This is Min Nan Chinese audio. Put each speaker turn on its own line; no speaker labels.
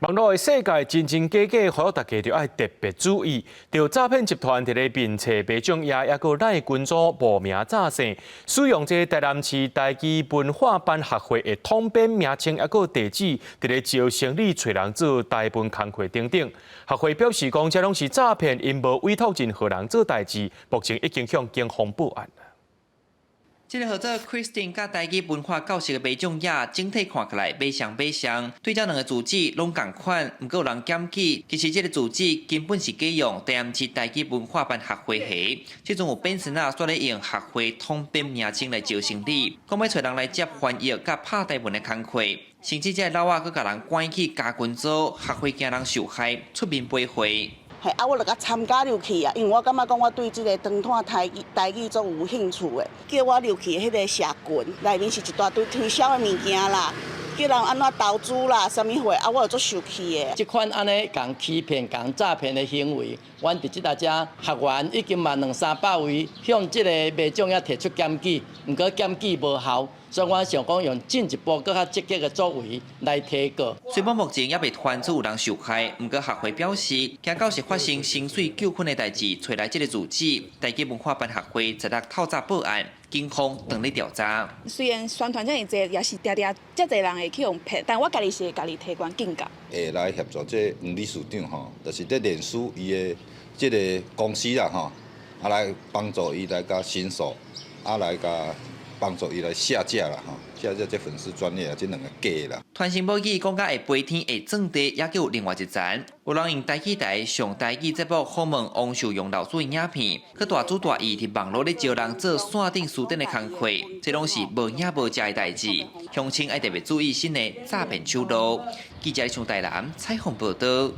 網路的世界真真假假，呼籲大家著愛特別注意。著詐騙集團佇咧面冊白種也抑閣 LINE 群組冒名詐騙，使用這台南市台語文化班學會的統編名稱抑閣地址，佇咧招生理揣人做台文工課等等。學會表示講，這攏是詐騙，𪜶無委託任何人做代誌，目前已經向警方報案。
這个號做 Christine 佮台語文化教室的白種亞，整體看起來馬相馬相，對這兩个住址攏仝款，毋過有人檢舉，其實這个住址根本是假用台南市台語文化班學會的，這陣有變身啊，煞咧用學會統編名稱來招生理，講欲揣人來接翻譯佮拍台文的工課，甚至這个老仔閣共人關去加群組，學會驚人受害，出面賠回。
嘿，啊，我就共參加入去啊，因為我感覺講我對這个長湠台語台語足有興趣的，叫我入去彼个社群，內面是一大堆推銷的物件啦，叫人按怎投資啦，啥物貨，啊，我就足受氣的。
這款按呢共欺騙、共詐騙的行為，阮佇這搭遮學員已經嘛兩三百位向這個民眾遐提出檢舉，毋過檢舉無效，所以我想講用進一步閣較積極的作為來提告。
雖然目前猶未傳出有人受害，毋過學會表示，驚到時發生薪水糾紛的代誌，揣來這个住址，台語文化班學會十六透早報案，警方正咧調查。
雖然宣傳遮爾濟，也是定定遮濟人會去予騙，但我家己是會家己提懸警覺。
會來協助這黃理事長吼，就是佇臉書伊的這个公司啦吼，啊來幫助伊來共申訴，啊來共幫助伊來下架啦吼，下架這粉絲專頁啊，這兩个假啦。
傳聲報紙講甲會飛天會鑽地，猶閣有另外一層。有人用台語台上台語節目訪問王秀榮老師的影片，閣大主大意佇網路咧招人做線頂書店的工課，這攏是無影無跡的代誌。鄉親愛特別注意新的詐騙手路。記者上台南採訪報導。